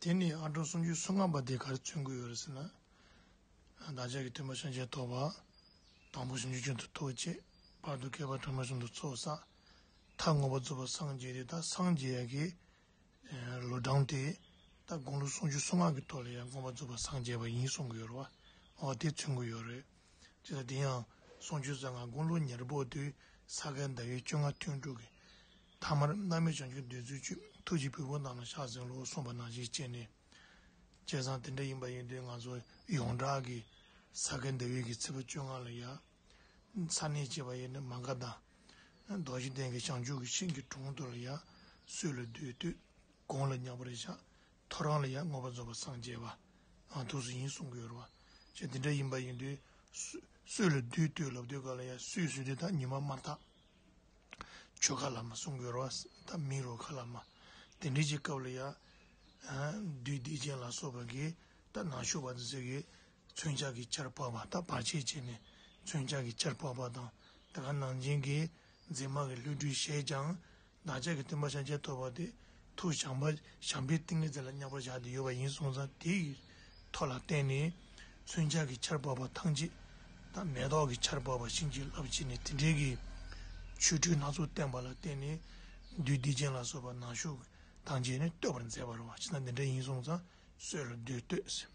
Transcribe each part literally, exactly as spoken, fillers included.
དེ་ནས་ཨ་འབྲུག་སུམ་ཅུ་སོ་ལྔ་པ་དེ་ག་རེ་མཚོན་གྱི་ཡོད་རེད་ཟེར་ན། བདག་ཅག་གི་སྟོན་པ་སངས་རྒྱས་ཐོབ་པ། དང་པོ་བྱང་ཆུབ་མཆོག་ཏུ་ཐུགས་བསྐྱེད། བར་དུ་བསྐལ་པ་གྲངས་མེད་གསུམ་དུ་ཚོགས་བསགས། མཐར་མངོན་པར་རྫོགས་པར་སངས་རྒྱས་ཏེ། ད་སངས་རྒྱས་ཡག་གི་ལོ་གྲངས་དེ་ད་དགུང་ལོ་སུམ་ཅུ་སོ་ལྔ་གི་ཐོག་ལ་ཡང་མངོན་པར་རྫོགས་པར་སངས་རྒྱས་པ་ཡིན་གསུང་གི་ཡོད་རེད་བ། འོ་དེ་མཚོན་གྱི་ཡོད་རེད། ཅེས་དང་། དེ་ཡང་སུམ་ཅུ་སོ་ལྔ་དགུང་ལོ་ཉེར་པོ་དུས་ས་ག་ཟླ་བའི་བཅོ་ལྔ་ཐུན་དྲུག་གི་ཐ་མར་བླ་མེད་བྱང་ཆུབ་འདོད་རྩོལ་ཆོས། ཐུགས་ཀྱི་བུ་འཕོ་དང་ནི་ཕྱག་འཚལ་ལོ། གསུངས་པ་ནང་བཞིན་བྱས་ནས། བྱས་ཙང་དེ་འདྲ་ཡིན་པ་ཡིན་དུས་ང་ཚོ་ཡོངས་གྲགས་ཀྱི་ས་ག་ཟླ་བའི་གི་ཚེས་པ་བཅོ་ལྔ་ལ་ཡ། ས་གནས་བྱས་པ་ཡིན་ན་མ་ག་དྷ། རྡོ་རྗེ་གདན་གྱི་བྱང་ཆུབ་ཀྱི་ཤིང་གི་དྲུང་དུ་ལ་ཡ། སྲོད་ལ་བདུད་བཏུལ། དགུང་ལ་མཉམ་པར་བཞག་ཐོ་རངས་ལ་ཡང་མངོན་པར་རྫོགས་པར་སངས་རྒྱས་པ། ཨ་ཐུགས་སུ་ཡིན་གསུང་གི་ཡོད་རེད་བ། ཞེས་དེ་འདྲ་ཡིན་པ་ཡིན་དུས་སྲོད་སྲོད་ལ་བདུད་བཏུལ་ལབ་དུས་ག་ལ་ཡ། སྲོད་ཟེར་དུས་ད་ཉི་མ་མ་དག་ཆོས་ཁ་ལ་མ་གསུང་གི་ཡོད་རེད་བ། ད་མིག་རོ་ཁ་ལ་མ། དེ་འདྲའི་ཅིག་སྐབས་ལ་ཡ། ཨ་བདུད་སྡིག་ཅན་ལ་སོགས་པ་གིས་ད་ནང་ཞུགས་པ་དེ་ཚོ་གིས། མཚོན་ཆ་གིས་ཆར་ཕབ་པ། ད་བར་ཆད་བྱས་ནས་མཚོན་ཆ་གིས་ཆར་ཕབ་པ་དང་། དེ་ག་ནང་བཞིན་གྱི་མཛེས་མ་གི་ལྷུན་སྤྲུལ་ཞེས་ཀྱང་བདག་ཅག་གི་སྟོན་པ་སངས་རྒྱས་ཐོབ་པ་དེ་ཐུགས་བྱམས་པ་བྱམས་པའི་ཏིང་ངེ་འཛིན་ལ་མཉམ་པར་བཞག་སྟེ་ཡོད་པ་ཡིན་སོང་ཙང་། དེའི་ཐོག་ལ་བརྟེན་ནས་མཚོན་ཆ་གིས་ཆར་ཕབ་པ་ཐམས་ཅད། ད་མེ་ཏོག་གིས་ཆར་ཕབ་པ་བཞིན་གྱི་རླབས་ཀྱིས་ནི་དེ་འདྲའི་གི་ཆོ་འཕྲུལ་སྣ་ཚོགས་བསྟན་པ་ལ་བརྟེན་ནས་བདུད་སྡིག་ཅན་ལ་སོགས་པ་ནང་ཞུགས་ཐམས་ཅད་ནི་བཏུལ་བར་མཛད་པ་རེད་བ། ཅི་ལྟར་འདི་འདྲ་ཡིན་སོང་ཙང་། སྲོད་ལ་བདུད་བཏུལ་ཟེར།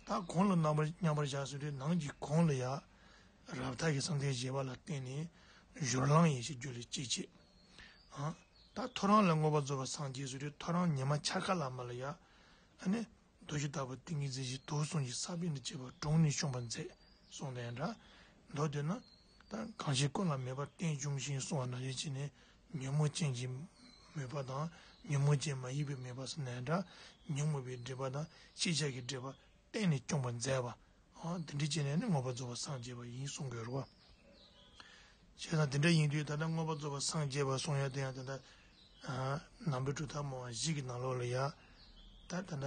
ད་གུང་ལ་མཉམ་པར་མཉམ་པར་བཞག་ཟེར་དུས་ནང་གི་གུང་ལ་ཡ། རབ་མཐའ་ཡི་བསམ་གཏན་བཞེས་པ་ལ་བརྟེན་ནས་སྦྱོར་ལམ་ཡེ་ཤེས་སྒྱུ་ལུས་སྐྱེ་བྱེད། ཨ། ད་ཐོ་རངས་ལ་མངོན་པར་རྫོགས་པར་སངས་རྒྱས་ཟེར་དུས་ཐོ་རངས་ཉི་མ་འཆར་ཀ་ལ་མ་ལ་ཡ། ཨ་ནི། རྡོ་རྗེ་ལྟ་བུ་ཏིང་ངེ་འཛིན་གྱི་དུག་གསུམ་གྱི་ས་བོན་དང་བཅས་པ་དྲུང་ནས་བྱུང་བར་མཛད་གསུངས་དེ་འདྲ། མདོར་བསྡུས་ན། ད་གང་ཞིག་ཀུན་ལ་མོས་པ་རྟེན་འབྱུང་ཞིང་གསུངས་པ་ནང་བཞིན་བྱས་ནས་ཉོན་མོངས་ཅན་གྱི་མོས་པ་དང་ཉོན་མོངས་ཅན་མ་ཡིན་པའི་མོས་པ་ཟེར་ན་འདྲ། ཉོན་མོངས་པའི་སྒྲིབ་པ་དང་ཤེས་བྱ་གི་སྒྲིབ་པ་གཏན་ནས་སྐྱོང་བར་མཛད་པ། ཨ་དེ་འདྲ་བྱས་ནས་ནི་མངོན་པར་རྫོགས་པར་སངས་རྒྱས་པ་ཡིན་གསུང་གི་ཡོད་རེད་བ། བྱས་ཙང་དེ་འདྲ་ཡིན་དུས་ད་ལྟ་མངོན་པར་རྫོགས་པར་སངས་རྒྱས་པ་གསུང་ཡ་དེ་ཡང་ད་ལྟ། ཨ་ནང་པའི་གྲུབ་མཐའ་སྨྲ་བ་བཞི་གི་ནང་ལོགས་ལ་ཡ། ད་ད་ལྟ་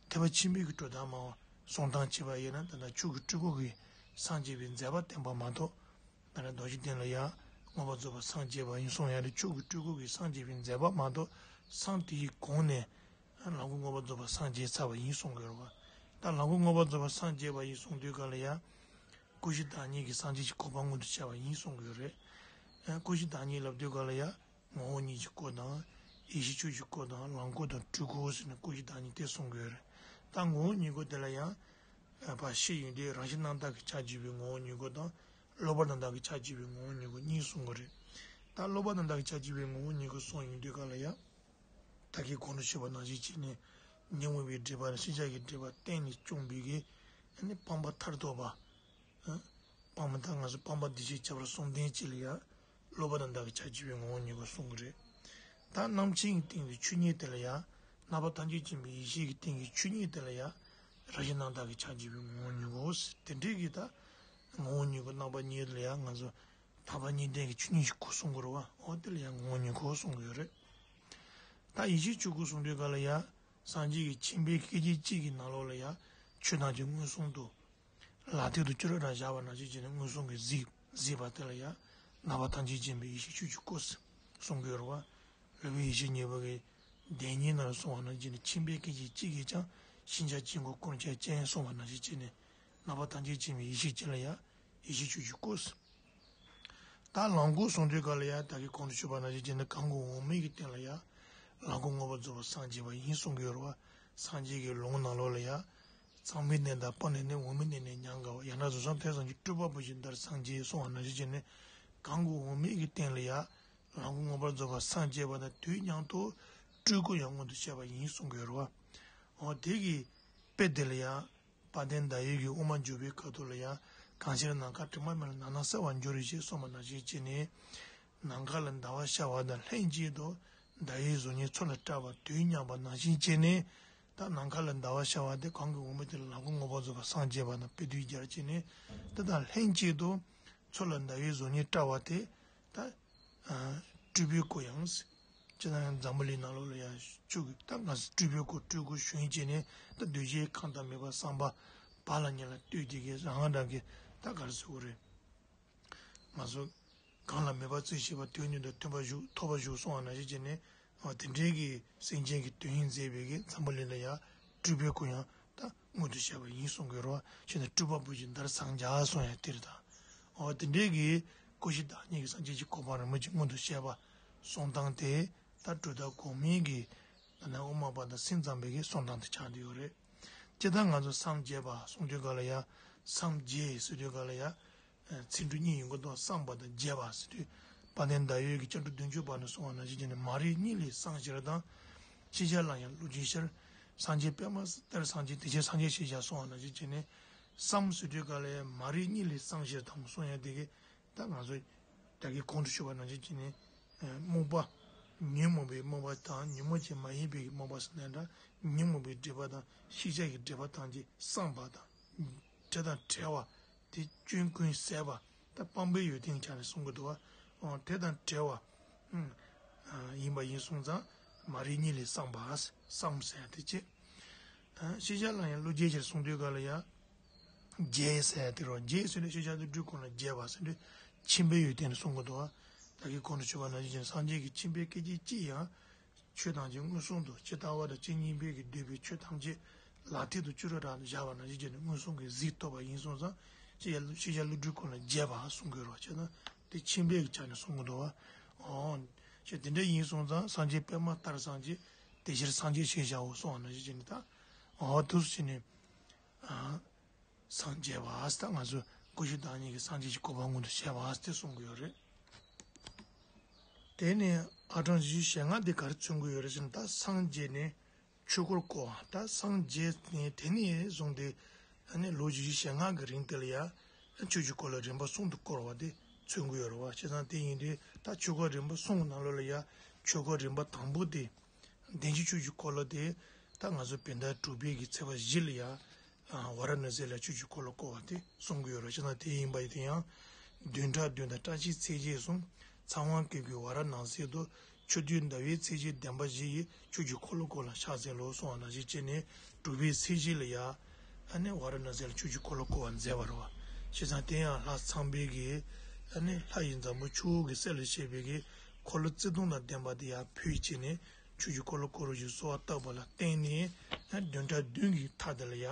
ཐེག་པ་ཆེན་པོའི་གི་གྲུབ་མཐའ་སྨྲ་བ་གསུང་སྟངས་བྱས་པ་ཡིན་ན། ད་ལྟ་ཆོས་ཀྱི་སྤྲུལ་སྐུ་གིས་སངས་རྒྱས་པའི་མཛད་པ་བསྟན་པ་མ་གཏོགས། ད་ལྟ་རྡོ་རྗེ་གདན་ལ་ཡ་མངོན་པར་རྫོགས་པར་སངས་རྒྱས་པ་ཡིན་གསུང་ཡ་དེ་ཆོས་ཀྱི་སྤྲུལ་སྐུ་གིས་སངས་རྒྱས་པའི་མཛད་པ་མ་གཏོགས། སངས་དེའི་གོང་ནས་ལམ་གོང་མངོན་པར་རྫོགས་པར་སངས་རྒྱས་ཚར་བ་ཡིན་གསུང་གི་ཡོད་རེད་བ། ད་ལམ་གོང་མངོན་པར་རྫོགས་པར་སངས་རྒྱས་པ་ཡིན་གསུང་དུས་ག་ལ་ཡ། སྐུ་བཞི་བདག་ཉིད་ཀྱི་སངས་རྒྱས་ཀྱི་གོ་འཕང་མངོན་དུ་བྱས་པ་ཡིན་གསུང་གི་ཡོད་རེད། ཨ་སྐུ་བཞི་བདག་ཉིད་ལབ་དུས་ག་ལ་ཡ། ངོ་བོ་ཉིད་ཀྱི་སྐུ་དང་། ཡེ་ཤེས་ཆོས་ཀྱི་སྐུ་དང་། ལམ་སྐུ་དང་། སྤྲུལ་སྐུ་ཟེར་ནས་སྐུ་བཞི་བདག་ཉིད་དེ་གསུང་གི་ཡོད་རེད། ད་ངོ་བོ་ཉིད་སྐུ་དེ་ལ་ཡང་། ཨ་ཕར་ཤེས་ཡོན་ཏན་རང་བཞིན་རྣམ་དག་གིས་ཆགས་བསྡད་པའི་ངོ་བོ་ཉིད་སྐུ་དང་། གློ་བུར་རྣམ་དག་གིས་ཆགས་བསྡད་པའི་ངོ་བོ་ཉིད་སྐུ་གཉིས་གསུང་གི་རེད། ད་གློ་བུར་རྣམ་དག་གིས་ཆགས་བསྡད་པའི་ངོ་བོ་ཉིད་སྐུ་གསུང་ཡོང་དུས་ག་ལ་ཡ། ད་གིན་གོང་དུ་ཞུས་པ་ནང་བཞིན་བྱས་ནས། ཉོན་མོངས་པའི་སྒྲིབ་པ་དང་ཤེས་བྱ་གི་སྒྲིབ་པ་གཏན་ནས་སྐྱོང་བའི་གི། ཨ་ནི་སྤངས་པ་མཐར་ཐུག་པ། ཨ། སྤངས་པ་དང་ང་ཚོ་སྤངས་པ་བདེ་གཤེགས་ཁྱད་པར་གསུམ་ལྡན་གཅིག་ལ་ཡང་། གློ་བུར་དང་འདྲ་བའི་ཆ་བྱེད་པའི་ངོ་བོ་ཉིད་སྐུ་གསུང་གི་རེད། ད་རྣམ་མཁྱེན་གྱི་སྟེང་གི་ཆོས་ཉིད་དེ་ལ་ཡང་། རྣམ་པ་ཐམས་ཅད་མཁྱེན་པའི་ཡེ་ཤེས་ཀྱི་སྟེང་གི་ཆོས་ཉིད་དེ་ལ་ཡང་། རང་བཞིན་རྣམ་དག་གི་ཆ་བྱེད་པའི་ངོ་བོ་ཉིད་སྐུ་ཟེར། དེ་འདྲའི་གི་ད་ངོ་བོ་ཉིད་སྐུ་རྣམ་པ་གཉིས་ལ་ཡང་ང་ཚོ་དག་པ་གཉིས་ལྡན་གྱི་ཆོས་ཉིད་ཀྱི་སྐུ་གསུང་གི་རེད་བ། འོ་དེ་ལ་ཡང་ངོ་བོ་ཉིད་སྐུ་གསུང་གི་ཡོད་རེད། ད་ཡེ་ཤེས་ཆོས་སྐུ་གསུང་དུས་ག་ལ་ཡང་། སངས་རྒྱས་ཀྱི་མཁྱེན་པའི་སྐད་ཅིག་གཅིག་གི་ནང་ལོགས་ལ་ཡང་ཆོས་ཐམས་ཅད་མངོན་སུམ་དུ། ལག་མཐིལ་དུ་ཅི་རིགས་རང་བཞག་པ་ནང་བཞིན་བྱས་ནས་མངོན་སུམ་གྱིས་གཟིགས་གཟིགས་པ་དེ་ལ་ཡང་རྣམ་པ་ཐམས་ཅད་མཁྱེན་པའི་ཡེ་ཤེས་ཆོས་ཀྱི་སྐུ་གསུང་གི་ཡོད་རེད་བ། སློབ་དཔོན་ཡེ་ཤེས་ཉེ་བ་གིས་བདེན་གཉིས་ནང་གསུངས་པ་ནང་བཞིན་བྱས་ནས། མཁྱེན་པའི་སྐད་ཅིག་གཅིག་གིས་ཀྱང་། ཤེས་བྱ་དཀྱིལ་འཁོར་ཀུན་ཁྱབ་ཅན་གསུངས་པ་ནང་བཞིན་བྱས་ནས། རྣམ་པ་ཐམས་ཅད་མཁྱེན་པའི་ཡེ་ཤེས་གཅིག་ལ་ཡང་ཡེ་ཤེས་ཆོས་ཀྱི་སྐུ། ད་ལམ་སྐུ་གསུང་དུས་ག་ལ་ཡང་ད་གིན་གོང་དུ་ཞུས་པ་ནང་བཞིན་བྱས་ནས་གང་གི་འོག་མིན་གྱི་སྟེང་ལ་ཡང་ལམ་སྐུ་མངོན་པར་རྫོགས་པར་སངས་རྒྱས་པ་ཡིན་གསུང་གི་ཡོད་རེད་བ། སངས་རྒྱས་ཀྱི་ལུང་ནང་ལོགས་ལ་ཡང་། གཙང་མའི་གནས་དང་སྤང་གནས་ནས། འོག་མིན་གནས་ནས་ཉམས་དགའ་བ། ཡང་དག་རྫོགས་བྱང་ཐོས་བསམ་གྱིས། སྤྲུལ་པ་བུ་བཞིན་འདིར་སངས་རྒྱས་གསུང་བ་ནང་བཞིན་བྱས་ནས། གང་གི་འོག་མིན་གྱི་སྟེང་ལ་ཡང་ལམ་སྐུ་མངོན་པར་རྫོགས་པར་སངས་རྒྱས་པ་དང་དུས་མཉམ་དུ་སྤྲུལ་སྐུ་ཡང་མངོན་དུ་བྱས་པ་ཡིན་གསུང་གི་ཡོད་རེད་བ། འོ་དེ་གི་དཔེ་དེ་ལ་ཡང་། དཔལ་ལྡན་ཟླ་འོད་ཀྱིས་དབུ་མ་འཇུག་པའི་སྐབས་དུ་ལ་ཡང་། གང་ཕྱིར་ནམ་མཁའ་དྲི་མ་མེད་ལ། ནམ་ནམ་གསལ་བར་འགྱུར་རོ་ཞེས་གསུངས་པ་ནང་བཞིན་བྱས་ནས། ནམ་མཁའ་ལ་ཟླ་བ་ཤར་བ་དང་ལྷན་ཅིག་ཏུ་ཟླ་འོད་གཟུགས་བརྙན་ཚུར་ལ་བཀྲག་པ་དུས་མཉམ་པ་ནང་བཞིན་བྱས་ནས། ད་ནམ་མཁའ་ལ་ཟླ་བ་ཤར་བ་དེ་གང་གི་འོག་མིན་དེ་ལ་ལམ་སྐུ་མངོན་པར་རྫོགས་པར་སངས་རྒྱས་པ་དང་དཔེ་དུས་སྦྱར་བྱས་ནས། དེ་དང་ལྷན་ཅིག་ཏུ་ཚུར་ལ་ཟླ་འོད་གཟུགས་བརྙན་བཀྲག་པ་དེ་ད། སྤྲུལ་པའི་སྐུ་ཡང་ཟེར། ཅེས་དང་། ཡང་འཛམ་བུ་གླིང་ནང་ལོགས་ལ་ཡང་བཅུག་གི། ད་ང་ཚོ་སྤྲུལ་པའི་སྐུ། སྤྲུལ་སྐུ་ཞུ་ཡིན་བྱས་ནས། ད་གདུལ་བྱའི་ཁམས་དང་མོས་པ་བསམ་པ་བག་ལ་ཉལ་ལ་ལྟོས་དེ་གའི་རང་རང་གི་ད་ག་རེ་ཟེར་དགོས་རེད། ང་ཚོ་གང་ལ་མོས་པ་བརྩི་ཤེས་པ། དོན་མཉམ་དུ་མཐུན་པར་བཞུགས། ཐོབ་པར་བཞུགས་གསུང་བ་ནང་བཞིན་བྱས་ནས། འོ་དེ་འདྲའི་གི་སེམས་ཅན་གྱི་དོན་ཡིན་མཛད་པའི་གི་འཛམ་བུ་གླིང་ལ་ཡང་ སྤྲུལ་པའི་སྐུ་ཡང་ད་མངོན་དུ་བྱས་པ་ཡིན་གསུང་གི་རེད་བ། ཞེས་ནས་སྤྲུལ་པ་བུ་ཡི་མདར་སངས་རྒྱས་གསུང་ཡང་དེ་རེད་ད། འོ་དེ་འདྲའི་གི་སྐུ་བཞི་བདག་ཉིད་ཀྱི་སངས་རྒྱས་ཀྱི་གོ་འཕང་རིན་པོ་ཆེ་མངོན་དུ་བྱས་པ་གསུང་སྟངས་དེ་ད་གྲུབ་མཐའ་གོང་མའི་གི་ད་ནི་དབུ་མ་པ་དང་སེམས་ཙམ་པའི་གི་གསུང་སྟངས་དེ་ཆགས་བསྡད་ཡོད་རེད། སྤྱིར་བཏང་ང་ཚོ་སངས་རྒྱས་པ་གསུང་དུས་ག་ལ་ཡ། སངས་རྒྱས་ཟེར་དུས་ག་ལ་ཡ། ཚིག་འབྲུ་གཉིས་ཡིན་གྱི་འདུག་བསམ་པ་དང་རྒྱས་པ་ཟེར་དུས། དཔལ་ལྡན་ཟླ་འོད་ཀྱིས་སྐྱབས་འགྲོ་བདུན་ཅུ་པ་ནས་གསུངས་པ་ནང་བཞིན་བྱས་ནས་མ་རིག་གཉིད་ལས་སངས་ཤེར་དང་། ཤེས་བྱ་ལ་ཡང་བློ་ཆེན་ཤར། སངས་རྒྱས་པདྨ་ལྟར་སངས་རྒྱས་དེ་ཕྱིར་སངས་རྒྱས་ཞེས་བྱ་གསུངས་པ་ནང་བཞིན་བྱས་ནས། བསམ་ཟེར་དུས་ག་ལ་ཡང་མ་རིག་གཉིད་ལས་སངས་ཤེར་དང་གསུངས་ཡ་དེ་གི། ད་ང་ཚོ་ད་གིན་གོང་དུ་ཞུས་པ་ནང་བཞིན་བྱས་ནས། རྨོངས་པ། ཉོན་མོངས་པའི་རྨོངས་པ་དང་ཉོན་མོངས་ཅན་མ་ཡིན་པའི་རྨོངས་པ་ཟེར་ནའི་འདྲ། ཉོན་མོངས་པའི་སྒྲིབ་པ་དང་ཤེས་བྱ་ཡི་སྒྲིབ་པ་ཐམས་ཅད་བསམ་པ་དང་། དེ་དང་བྲལ་བ། དེ་སྐྱོན་ཀུན་ཟད་པ། ད་སྤངས་པའི་ཡོན་ཏན་ཆ་ནས་གསུང་གི་འདུག་བ། དེ་དང་བྲལ་བ། ཡིན་པ་ཡིན་སོང་ཙང་མ་རིག་གཉིད་ལས་སངས་པ། སངས་ཟེར་ཡ་དེ་བྱས། ཤེས་བྱ་ལ་ཡང་བློ་རྒྱས་ཕྱིར་གསུང་དུས་ག་ལ་ཡ། རྒྱས་ཟེར་ཡ་དེ་རོ། རྒྱས་ཟེར་དུས་ཤེས་བྱ་དང་སྤྲུལ་སྐུ་ལ་རྒྱས་པ་ཟེར་དུས་ཆེན་པོའི་ཡོན་ཏན་གསུང་གི་འདུག་བ། ད་གིན་གོང་དུ་ཞུས་པ་ནང་བཞིན་སངས་རྒྱས་ཀྱི་ཆེན་པོའི་སྐད་ཅིག་གཅིག་ཡང་། ཆོས་ཐམས་ཅད་མངོན་སུམ་དུ་ཇི་ལྟ་བ་དང་ཇི་སྙེད་པའི་གི་འདོད་པའི་ཆོས་ཐམས་ཅད་ལག་མཐིལ་དུ་ཅི་རིགས་རང་བཞག་པ་ནང་བཞིན་བྱས་ནས་མངོན་སུམ་གྱིས་གཟིགས་ཐུབ་པ་ཡིན་སོང་ཙང་། ཅི་ཡང་ཤེས་བྱ་བློ་གྲོས་ཀུན་ལ་རྒྱས་པ་གསུང་དགོས་རོགས་བྱས་ན་དེ་ཆེན་པོའི་གི་ཆ་ནས་གསུང་གི་འདུག་བ། འོ། ཅི་དེ་འདྲ་ཡིན་སོང་ཙང་སངས་རྒྱས་པདྨ་ལྟར་སངས་རྒྱས། དེ་ཕྱིར་སངས་རྒྱས་ཞེས་བྱའོ་གསུང་བ་ནང་བཞིན་བྱས་ནས་ད། འོ་དུས་སུ་བྱས་ནས། སངས་རྒྱས་པ་ཟེར་ད་ང་ཚོ་སྐུ་བཞི་བདག་ཉིད་ཀྱི་སངས་རྒྱས་ཀྱི་གོ་འཕང་མངོན་དུ་བྱས་པ་ཟེར་ཏེ་གསུང་གི་ཡོད་རེད། དེ་ནས་ཨ་སྲང་བཞི་བཅུ་ཞེ་ལྔ་དེ་ག་རེ་མཚོན་གྱི་ཡོད་རེད་ཟེར་ན། ད་སངས་རྒྱས་ནས་ཆོས་འཁོར་བསྐོར་བ། ད་སངས་རྒྱས་ནས་དེ་ནས་བཟུང་སྟེ་ཨ་ནི་ལོ་བཞི་བཅུ་ཞེ་ལྔ་གི་རིང་དེ་ལ་ཡ་ཆོས་ཀྱི་འཁོར་ལོ་རིམ་པ་གསུམ་དུ་བསྐོར་བ་དེ་མཚོན་གྱི་ཡོད་རེད་བ། བྱས་ཙང་དེ་ཡིན་དུས་ད་ཆོས་འཁོར་རིམ་པ་གསུམ་གྱི་ནང་ལོགས་ལ་ཡ་ཆོས་འཁོར་རིམ་པ་དང་པོ་དེ། བདེན་བཞིའི་ཆོས་ཀྱི་འཁོར་ལོ་དེ་ད་ང་ཚོ་བོད་ཟླ་དྲུག་པའི་གི་ཚེས་པ་བཞི་ལ་ཡ། ཝཱ་ར་ཎ་སི་ལ་ཆོས་ཀྱི་འཁོར་ལོ་བསྐོར་བ་དེ་གསུང་གི་ཡོད་རེད། བྱས་ཙང་དེ་ཡིན་པ་ཡིན་དུས་ཡང་། བདུན་ཕྲག་བདུན་དང་བཀྲ་ཤིས་ཚེས་བརྒྱད་གསུམ། ཚངས་དབང་གི་གུས་ཝཱ་ར་ཎ་སི་དུ། ཆོས་བདུན་ཟླ་བའི་ཚེས་བརྒྱད་བདེན་པ་བཞི་ཡི་ཆོས་ཀྱི་འཁོར་ལོ་བསྐོར་ལ་ཕྱག་འཚལ་ལོ་གསུང་བ་ནང་བཞིན་བྱས་ནས་དྲུག་པའི་ཚེས་བཞི་ལ་ཡ། ཨ་ནི་ཝཱ་ར་ཎ་སི་ལ་ཆོས་ཀྱི་འཁོར་ལོ་བསྐོར་བ་མཛད་པ་རེད་བ། བྱས་ཙང་དེ་ཡང་ལྷ་ཚངས་པའི་གི། ཨ་ནི་ལྷ་ཡི་འཛམ་བུ་ཆུ་བོ་གི་རྩེ་ལ་བཞད་པའི་གི་འཁོར་ལོ་རྩིབས་སྟོང་དང་ལྡན་པ་དེ་ཡར་ཕུལ་བྱས་ནས་ཆོས་ཀྱི་འཁོར་ལོ་བསྐོར་རོ་ཞེས་གསོལ་བ་བཏབ་པ་ལ་བརྟེན་ནས་ཡང་བདུན་ཕྲག་བདུན་གྱི་མཐའ་དེ་ལ་ཡ།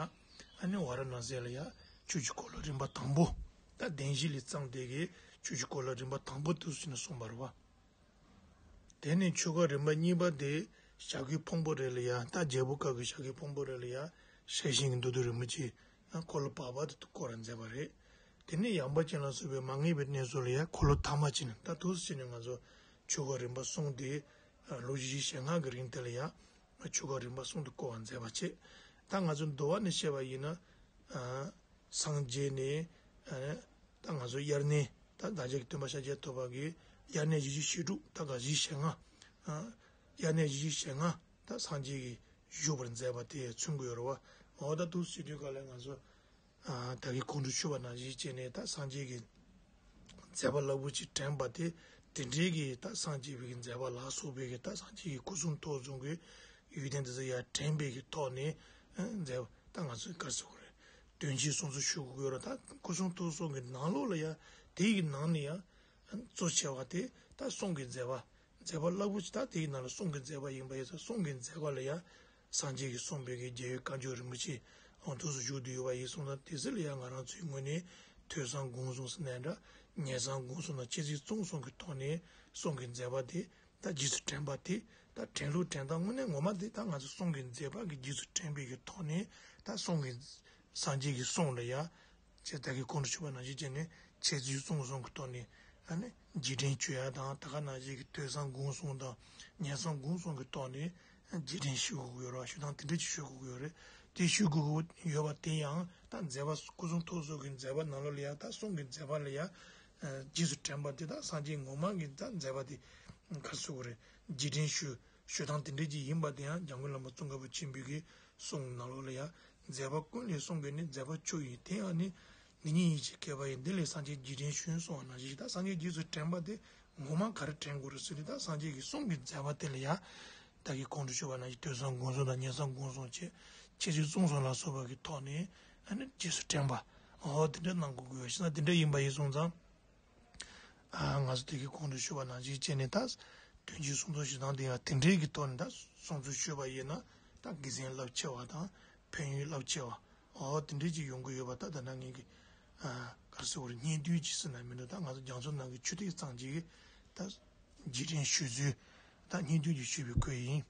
ཨ་ནི་ཝཱ་ར་ཎ་སི་ལ་ཡ་ཆོས་ཀྱི་འཁོར་ལོ་རིམ་པ་དང་པོ། ད་བདེན་བཞི་ལས་བརྩམས་ཏེ་གི་ཆོས་ཀྱི་འཁོར་ལོ་རིམ་པ་དང་པོ་དུས་སུ་ཕྱིན་ནས་གསུངས་པ་རེད་བ། དེ་ནས་ཆོས་འཁོར་རིམ་པ་གཉིས་པ་དེ་བྱ་རྒོད་ཕུང་པོ་རེ་ལ་ཡ། ད་རྒྱལ་པོ་ཁབ་ཀྱི་བྱ་རྒོད་ཕུང་པོ་རེ་ལ་ཡ་ཤེར་ཕྱིན་གྱི་མདོ་སྡེ་རིན་པོ་ཆེ་འཁོར་ལོ་བར་པ་དེ་བསྐོར་བར་མཛད་པ་རེད། དེ་ནས་ཡངས་པ་ཅན་ལ་སོགས་པའི་མ་ངེས་པའི་གནས་ཚུལ་ལ་ཡ་འཁོར་ལོ་ཐ་མ་ཅན། ད་དུས་སུ་ཕྱིན་ནས་ང་ཚོ་ཆོས་འཁོར་རིམ་པ་གསུམ་དེ་ལོ་བཞི་བཅུ་ཞེ་ལྔ་གི་རིང་དེ་ལ་ཡ་ཆོས་འཁོར་རིམ་པ་གསུམ་དུ་བསྐོར་བར་མཛད་པ་བྱས། ད་ང་ཚོ་མདོ་བ་ནས་བཤད་པ་ཡིན་ན། སངས་རྒྱས་ནས། ད་ང་ཚོ་དབྱར་གནས་ད་བདག་ཅག་གི་སྟོན་པ་ཤཱཀྱ་ཐུབ་པ་གིས་དབྱར་གནས་བཞི་བཅུ་ཞེ་དྲུག་ད་ག་བཞི་བཅུ་ཞེ་ལྔ། དབྱར་གནས་བཞི་བཅུ་ཞེ་ལྔ་ད་སངས་རྒྱས་ཀྱིས་བཞུགས་པར་མཛད་པ་དེ་མཚོན་གྱི་ཡོད་རེད་བ། འོ་ད་དུས་སུ་དུས་ག་ལ་ང་ཚོ་ད་གིན་གོང་དུ་ཞུས་པ་ནང་བཞིན་བྱས་ནས་ད་སངས་རྒྱས་ཀྱི་མཛད་པ་རླབས་པོ་ཆེ་དྲན་པ་དེ། དེ་འདྲའི་གི་ད་སངས་རྒྱས་པའི་གི་མཛད་པ་ལ་སོགས་པའི་གི་ད་སངས་རྒྱས་ཀྱི་སྐུ་གསུང་ཐུགས་གསུང་གི་ཡོན་ཏན་དེ་ཚོ་ཡར་དྲན་པའི་གི་ཐོག་ནས་མཛད་པ་ད་ང་ཚོས་ག་རེ་ཟེར་དགོས་རེད། དོན་གྱི་གསུང་ཚུལ་ཞུ་དགོས་ཡོད་རེད། ད་སྐུ་གསུང་ཐུགས་གསུང་གི་ནང་ལོགས་ལ་ཡ་དེ་ཡི་ནང་ནས་ཡ་གཙོ་ཆེ་བ་དེ་ད་གསུང་གི་མཛད་པ། མཛད་པ་རླབས་པོ་ཆེ་ད་དེའི་ནང་ལ་གསུང་གི་མཛད་པ་ཡིན་པ་ཡིན་ཙང་གསུང་གི་མཛད་པ་ལ་ཡ། སངས་རྒྱས་ཀྱིས་གསུངས་པའི་གི་རྒྱལ་བའི་བཀའ་འགྱུར་རིན་པོ་ཆེ་ཨང་དུས་སུ་བཞུགས་བསྡད་ཡོད་པ་ཡིན་སོང་ཙང་དེ་ཚོ་ལ་ཡ་ང་རང་ཚོའི་ངོས་ནས་ཐོས་བསམ་སྒོམ་གསུམ་ཟེར་ནའི་འདྲ། ཉན་བསམ་སྒོམ་གསུམ་དང་མཆོད་ཚིག་རྩོམ་གསུམ་གྱི་ཐོག་ནས་གསུང་གི་མཛད་པ་དེ་ད་རྗེས་སུ་དྲན་པ་དེ། ད་དྲན་ལུགས་དྲན་སྟངས་དངོས་གནས་ངོ་མ་དེ་ད་ང་ཚོ་གསུང་གི་མཛད་པ་གི་རྗེས་སུ་དྲན་པའི་གི་ཐོག་ནས་ད་གསུང་གི་སངས་རྒྱས་ཀྱི་གསུང་ལ་ཡ། ཅེས་ད་གིན་གོང་དུ་ཞུས་པ་ནང་བཞིན་བྱས་ནས་མཆོད་ཚིག་རྩོམ་གསུམ་གྱི་ཐོག་ནས་ཨ་ནི་རྗེས་དྲན་ཞུ་ཡ་དང་། ད་ག་ནང་བཞིན་གྱི་ཐོས་བསམ་སྒོམ་གསུམ་དང་ཉན་བསམ་སྒོམ་གསུམ་གྱི་ཐོག་ནས་རྗེས་དྲན་ཞུ་དགོས་ཀྱི་ཡོད་རེད། ཞུ་སྟངས་དེ་འདྲ་ཅིག་ཞུ་དགོས་ཀྱི་ཡོད་རེད། དེ་ཞུ་དགོས་ཀྱི་ཡོད་པ་དེ་ཡང་ད་མཛད་པ་སྐུ་གསུང་ཐུགས་གསུང་གི་མཛད་པ་ནང་ལོགས་ལ་ཡ་ད་གསུང་གི་མཛད་པ་ལ་ཡ་རྗེས་སུ་དྲན་པ་དེ་ད་སངས་རྒྱས་ངོ་མ་གི་ད་མཛད་པ་དེ་ག་རེ་ཟེར་དགོས་རེད། རྗེས་དྲན་ཞུ་ཞུ་སྟངས་དེ་འདྲ་ཅིག་ཡིན་པ་དེ་ཡང་འཇམ་མགོན་བླ་མ་ཙོང་ཁ་པ་ཆེན་པོའི་གི་གསུང་ནང་ལོགས་ལ་ཡ། མཛད་པ་ཀུན་ལས་གསུང་གི་ནི་མཛད་པ་མཆོག་ཡིན། དེ་ཡང་ནི། འདི་ཉིད་ཡིད་ཀྱི་བསྐལ་པ་ཡི། འདི་ལས་སངས་རྒྱས་རྗེས་དྲན་ཞུ་གསུངས་པ་ནང་བཞིན། ད་སངས་རྒྱས་རྗེས་སུ་དྲན་པ་དེ་ངོ་མ་ག་རེ་དྲན་དགོས་རེད་ཟེར་ན། ད་སངས་རྒྱས་ཀྱི་གསུང་གི་མཛད་པ་དེ་ལ་ཡ། ད་གིན་གོང་དུ་ཞུས་པ་ནང་བཞིན་ཐོས་བསམ་སྒོམ་གསུམ་དང་ཉན་བསམ་སྒོམ་གསུམ་བྱས། མཆོད་ཚིག་རྩོམ་གསུམ་ལ་སོགས་པ་གི་ཐོག་ནས་ཨ་ནི་རྗེས་སུ་དྲན་པ། འོ་དེ་འདྲ་གནང་དགོས་ཀྱི་ཡོད། ཤེས་ན་དེ་འདྲ་ཡིན་པ་ཡིན་སོང་ཙང་། ཨ་ང་ཚོ་དེ་གིན་གོང་དུ་ཞུས་པ་ནང་བཞིན་བྱས་ནས་ད་དོན་གྱི་གསུང་ཚུལ་ཞུ་སྟངས་དེ་ཡང་དེ་འདྲའི་གི་ཐོག་ནས་ད་གསུང་ཚུལ་ཞུས་པ་ཡིན་ན་ ད་དགེ་མཚན་རླབས་ཆེ་བ་དང་ཕན་ཡོན་རླབས་ཆེ་བ་འོ་དེ་འདྲས་ཅིག་ཡོང་གི་ཡོད་པ། ད་ད་ནང་ངེད་ཀྱི་ག་རེ་ཟེར་བ་རེད། སྙིང་བསྡུས་ཅིག་ཟེར་ན་མི་འདུག་ད་ང་ཚོ་རྒྱ་མཚོ་ནང་གི་ཆུ་ཐིགས་ཙམ་ཅིག་གིས་ད་རྗེས་དྲན་ཞུ་ཚུལ་ད་སྙིང་བསྡུས་ཅིག་ཞུས་པའི་སྐོར་ཡིན།